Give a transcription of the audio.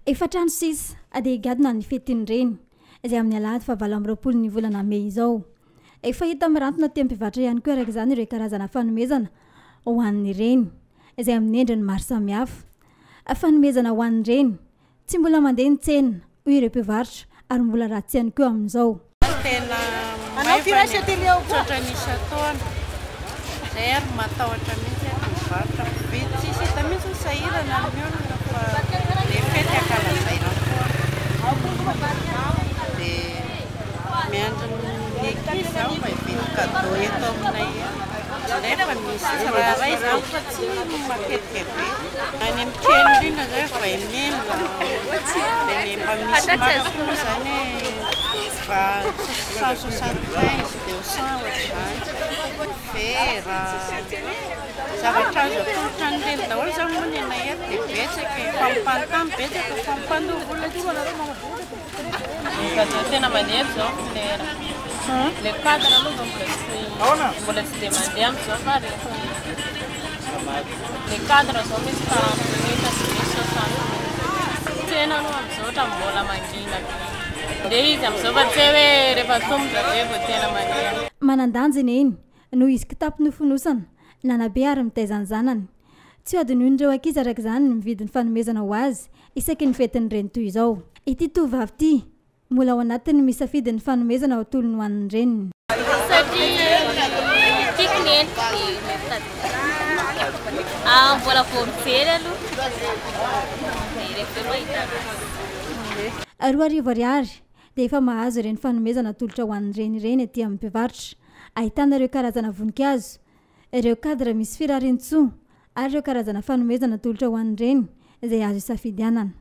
Efatr'andro sisa dia higadona ny fetin'ny reny, izay amin'ny alahady faha 28 ny volana mey izao. Efa hita mirantona aty amin'ny mpivarotra ihany koa araka izany ireo karazana fanomezana ho an'ny reny, izay amin'ny endriny maro samihafa. Fanomezana ho an'ny reny, Tsy mbola mandeha ny tsena, hoy ireo mpivarotra, ary mbola ratsy ihany koa amin'izao. Tena maivana e, misaotra ny isan-taona. Izay ary matahotra mihitsy aho mivarotra mpividy. Tsisy hita mihitsy ny sahirana ny olona fa le fety ankalazaina foana. Dia miandry ny ankizy zaho mba hividy cadeau eto aminay eto. Nefa misy tsirairay izany fa tsy matetika be. Any amin'ny kely indrindra izay vingt mille, dia ny mba misy maka koa izany hoe 175, 200 ohatr'izany. Vera, zavatra azo atolotra an'ireny daholo izany moa ny anay eto dia betsaka e, fa mipanontany betsaka fa mpandoa vola tsy misy. Ny cadeau tena mandeha amin'izao fleur. Le cadre aloha zao mbola tsy mbola tsy dia mandeha amin'izao fa rehefa le cadre zao misy 40 minutes sy misy 60 minutes. Tsena aloha amin'izao ohatran'ny mbola mangina be. Mandeha izy amin'izao fa tsy hay hoe rehefa tonga ve vao tena mandeha. Manan-danja i Neny noho izy kitapo nofonosana, nanabe ary mitaiza ny zanany. Tsy ho adinoin'ireo ankizy araka izany ny mividy ny fanomezana ho azy isaky ny fetin'ny reny toy izao. Ity tovovavy ity, mbola ao anatin'ny misafidy ny fanomezana ho atolony ho an'ny reniny. Satria tiako ny endriko dia mitady Ah, mbola vao mijery aloha dia rehefa eo mahita anazy. 2000 ariary dia efa mahazo ireny fanomezana atolotra ho an'ny reny ireny aty amin'ny mpivarotra. Ahitana ireo karazana voninkazo, Ireo cadre misy firarian-tsoa ary ireo karazana fanomezana atolotra ho an'ny reny izay azo isafidianana.